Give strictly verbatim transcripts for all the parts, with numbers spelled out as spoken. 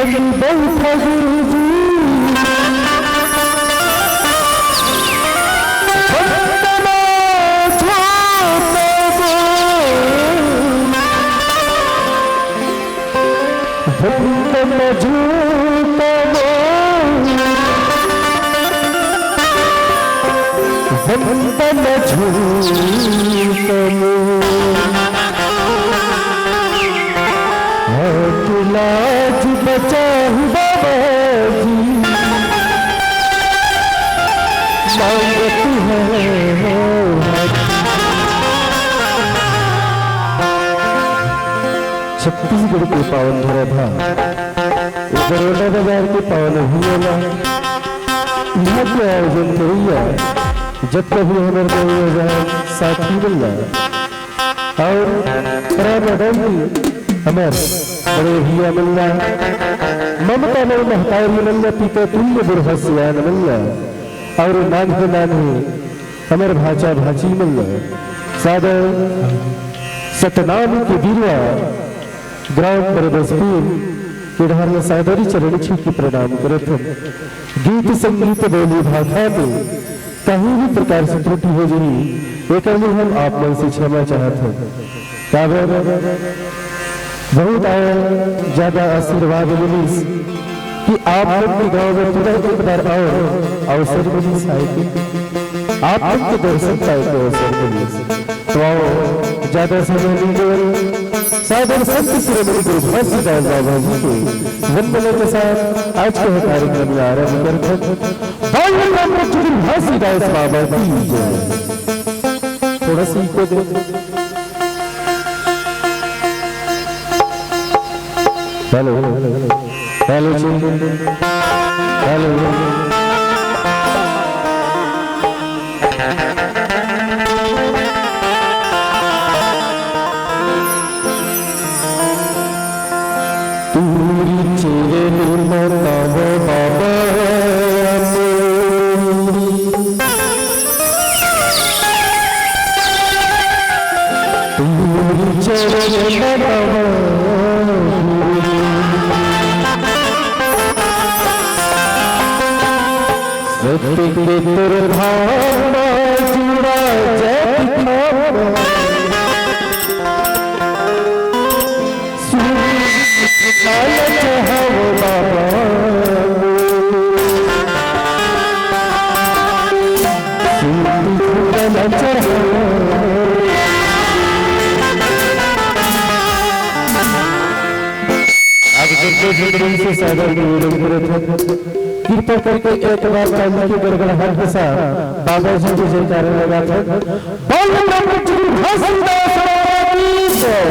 बैठा गुरुजी, वंदना झूठा बोल। वंदना झूठा बोल। वंदना झूठा बोल। हाथ लाज बचाहूँ बाबा जी, मांगत है। छत्तीसगढ़ के पावन धरा भाग, ये बड़ौदा बाजार के पावन भुइयां ला, इहाँ के आयोजन करइया जतका भी हमर नवयुवान साथी मन ला, अउ प्रेम डाल के हमर बड़े भैया मन ला, ममता मय महतारी मन ला, पिता तुल्य बुढ़ा सियान मन ला, अउ नान्हे नान्हे हमर भांचा भांची मन ला, सादर सतनाम के बिरवा ग्राम बरबसपुर के डहर ला सादरी चरण छू के प्रणाम करत हन। गीत संगीत बोली भाखा में कहीं भी प्रकार से त्रुटि हो जाही, एकर लिए हम आप मन से क्षमा चाहत हन। काबर बहुत आय ज्यादा आशीर्वाद मिलिस कि आप मन के गांव में पुनः एक बार अउ अवसर मिलिस आए के, आप मन के दर्शन पाए के अवसर मिलिस। तो आओ, ज्यादा समय नहीं देवत, सादर संत शिरोमणि गुरु घासीदास बाबा जी के वंदना के साथ आज के कार्यक्रम ला आरंभ करथन। बोल राम गुरु घासीदास बाबा की जय। थोड़ा सा इको दे। Hello, hello, hello. हेलो जी। हेलो। तूरी चेरे निर्मताव बाबा। तूरी चेरे निर्मताव। सत्य के तोर धाम जुड़ा जग धाम। सूरज काल चढ़ाओ बाबा। सूरज काल चढ़ाओ। आप जोरदार जोरदार से सादर निवेदन करत हन। कृपा करके एक बार ताली के गड़गड़ाहट के साथ बाबा जी के जयकारा लगाथन। बोल डॉक्टर घासीदास बाबा की जय।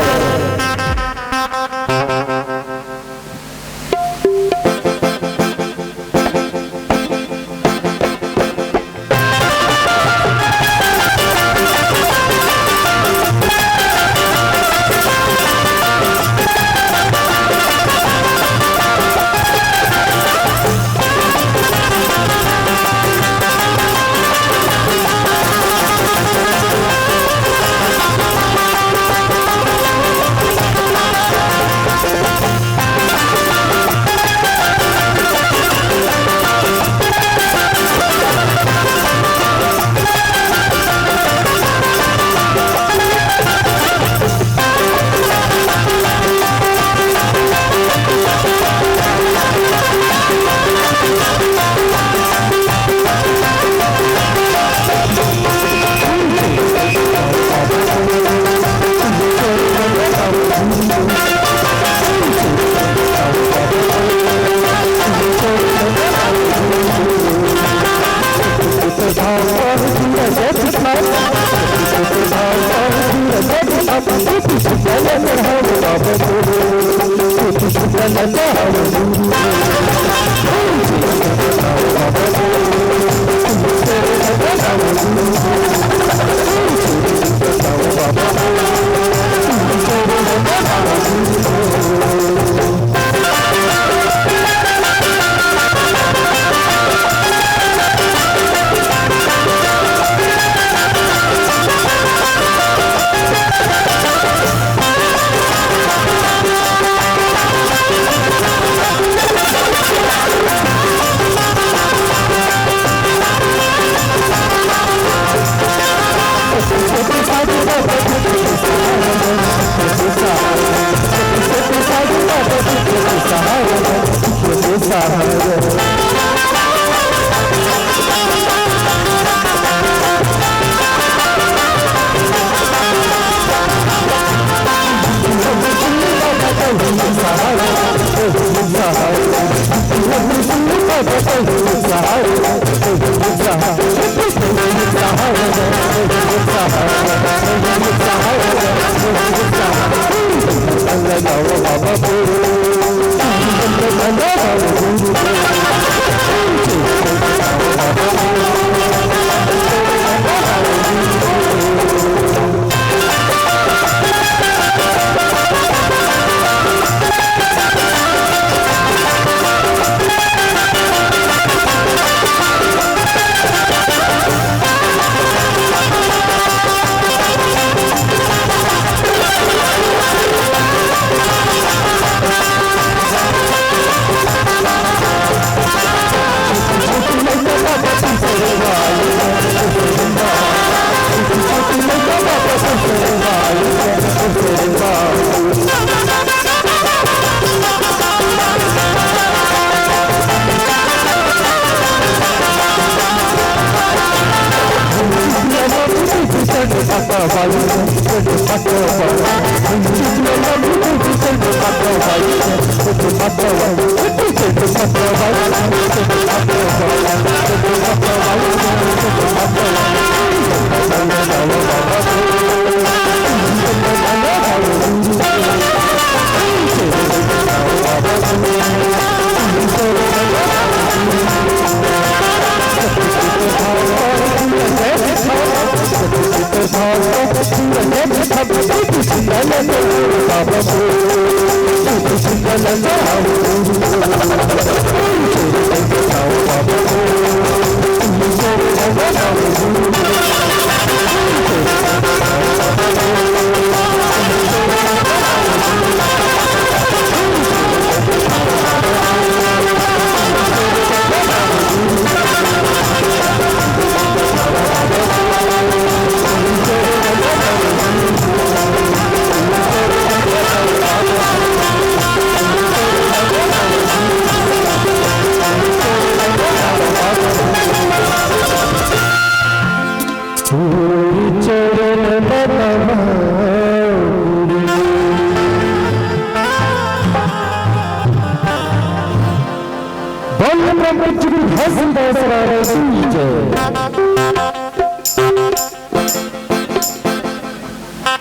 बोल ब्रह्म गुरु घासीदास महाराज की जय।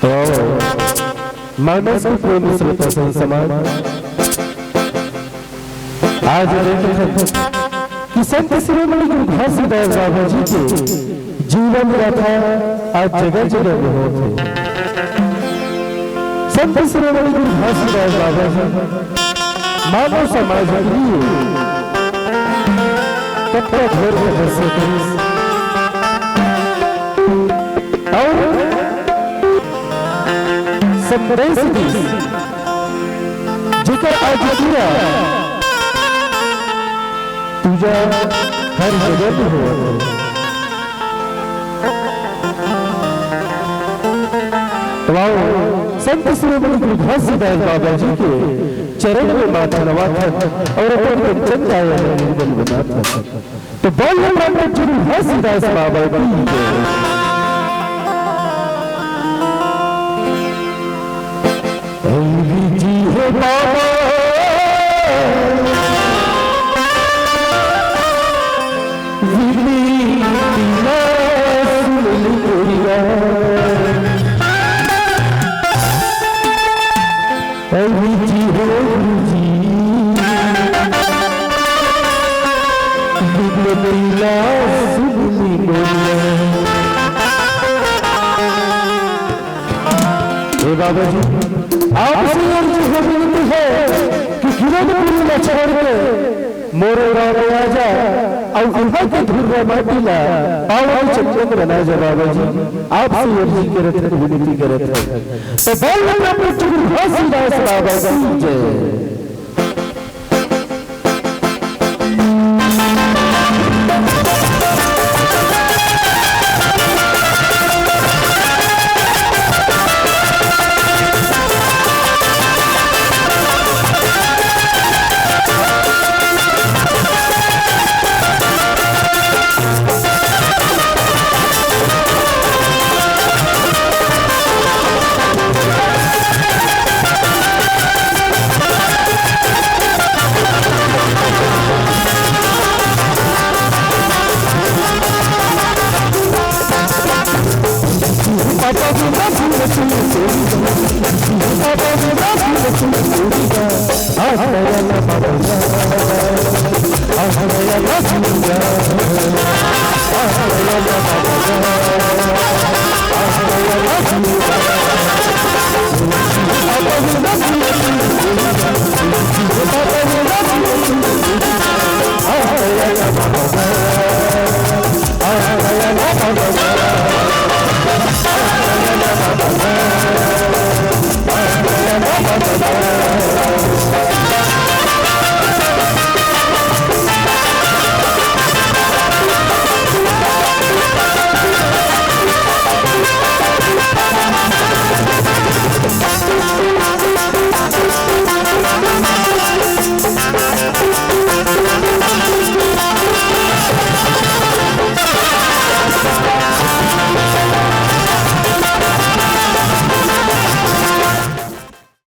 तो मानस के प्रेम श्रोता संत समाज, आज देखत हन कि संत शिरोमणि गुरु घासीदास बाबा जी के जीवन गाथा आज जगह जगह में होत हे। संत शिरोमणि गुरु घासीदास बाबा जी मानव समाज के लिए कतका घोर तपस्या करिस और संदेश दीस, जेकर आज पूरा पूजा हर जगह में होवत हे। तो आओ, संत शिरोमणि गुरु घासीदास बाबा जी के चरण में माथा नवाथन और अपन कंचन काया में निर्मल बनाथन। तो बोल ब्रह्म गुरु घासीदास बाबा की जय। जी हे बाबा, विनती ना सुन कोरिया। जी हे गुरु जी, विनती ना सुन कोरिया। हे बाबा जी, आपसे अर्जी हे, विनती हे कि किरतपुरी ला छोड़ के मोरे गांव में आ जा, अउ इहां के धुर्रा माटी ला पावन चंदन बना जा बाबा जी। आपसे अर्जी करत हे, विनती करत हे। तो बोल ब्रह्म गुरु घासीदास बाबा की जय।